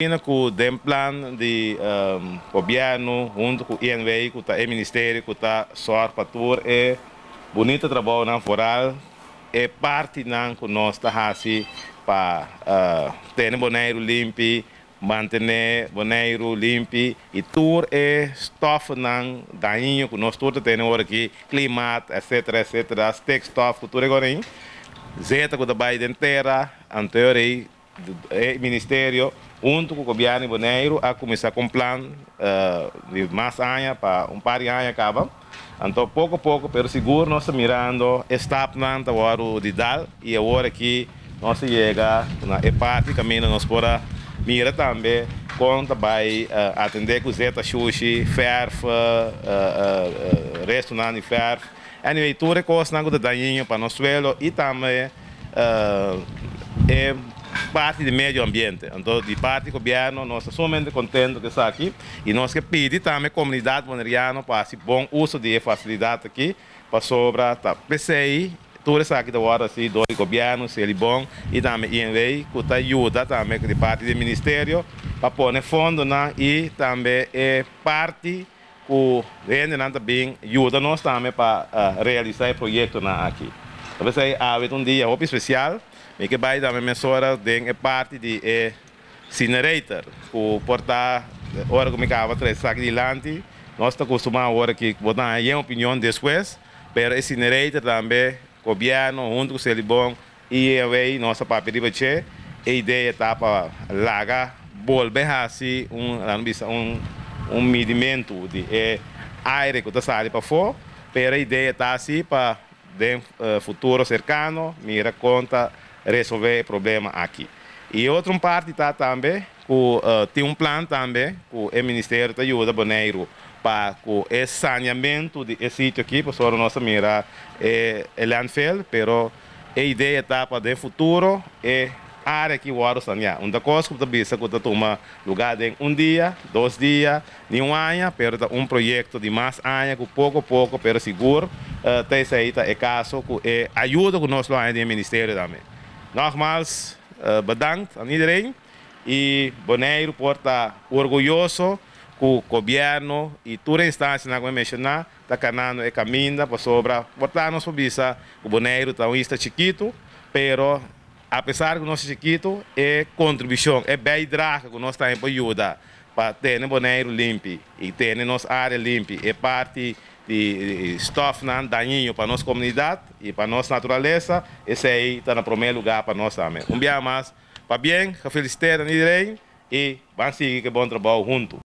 Asina ku den plan di gobièrnu huntu ku INW, ku ta e ministerio ku ta sòrg pa tur e bunita trabounan, foral e partinan ku nos ta hasi pa tene Boneiru limpi, mantené Boneiru limpi i tur e stòfnan dañino ku nos tur ta tene ora aki, klimaat, etcetera, etcetera, stikstof ku tur e kos ei, zeta ku ta bai den tera, anto e ora ei e ministerio huntu ku gobièrnu di Boneiru a kuminsá ku un plan di mas aña, pa un par di aña kaba. Anto poko poko pero sigur nos ta mirando e stapnan ta wòrdu di dal i awor aki nos a yega na e parti kaminda nos por a mira tambe kon ta bai atendé ku zeta shushi, fèrf, restonan di fèrf. Anyway, tur e kosnan ku ta dañino pa nos suelo i tambe e parti di medio ambiente. Anto di parti gobièrnu nos ta sumamente kontento ku esaki i nos ke pidi tambe komunidat boneriano pa hasi bon uso di e fasilidat aki, pasobra ta p'esei tur esaki ta wòrdu hasi dor di gobièrnu, Selibon i tambe INW, ku ta yuda tambe di parti di ministerio pa pone fondonan i tambe e parti ku hendenan ta bin yuda nos tambe pa realisá e proyektonan aki. Ta p'esei awe ta un dia hopi spesial. Mi ke bai tambe mesora den e parti di e incinerator ku por ta ora ku mi kaba trese esaki dilanti. Nos ta kustumá awor aki bo ta haña yen opinion despues, pero e incinerator tambe gobièrnu huntu ku Selibon i awey nos a papia riba dje, e idea ta pa laga bolbe hasi un, laga bisa, un midimentu di e aire ku ta sali pafó, pero e idea ta si pa den futuro serkano mira kon ta resolve e problema aki. I otro un parti ta tambe ku tin un plan tambe ku e ministerio ta yuda Boneiru pa ku e saneamentu di e sitio aki, pasobra nos a mira e landfill, pero e idea ta pa den futuro e área aki wòrdu saneá. Un ta kos ku ta bisa ku ta tuma lugá den un dia, 2 dia, ni un aña, pero ta un proyekto di mas aña ku poko poko pero sigur ta esei ta e kaso ku e ayuda ku nos lo haña di e ministerio tambe. Nogmaals, bedankt aan iedereen i Boneiru por ta orguyoso ku gobièrnu i tur instansianan ku mi menshoná ta kanando e kaminda, pasobra por ta nos por bisa ku Boneiru ta un isla chikitu, pero apesar ku nos ta chikitu, e kontribushon, e bijdrage ku nos tambe por yuda pa tene Boneiru limpi i tene nos área limpi, e parti di stòfnan dañino pa nos komunidat i pa nos naturalesa, esei ta na promé lugá pa nos tambe. Un biaha mas, pabien, gefeliciteerd aan iedereen i ban sigui ku bon trabou huntu.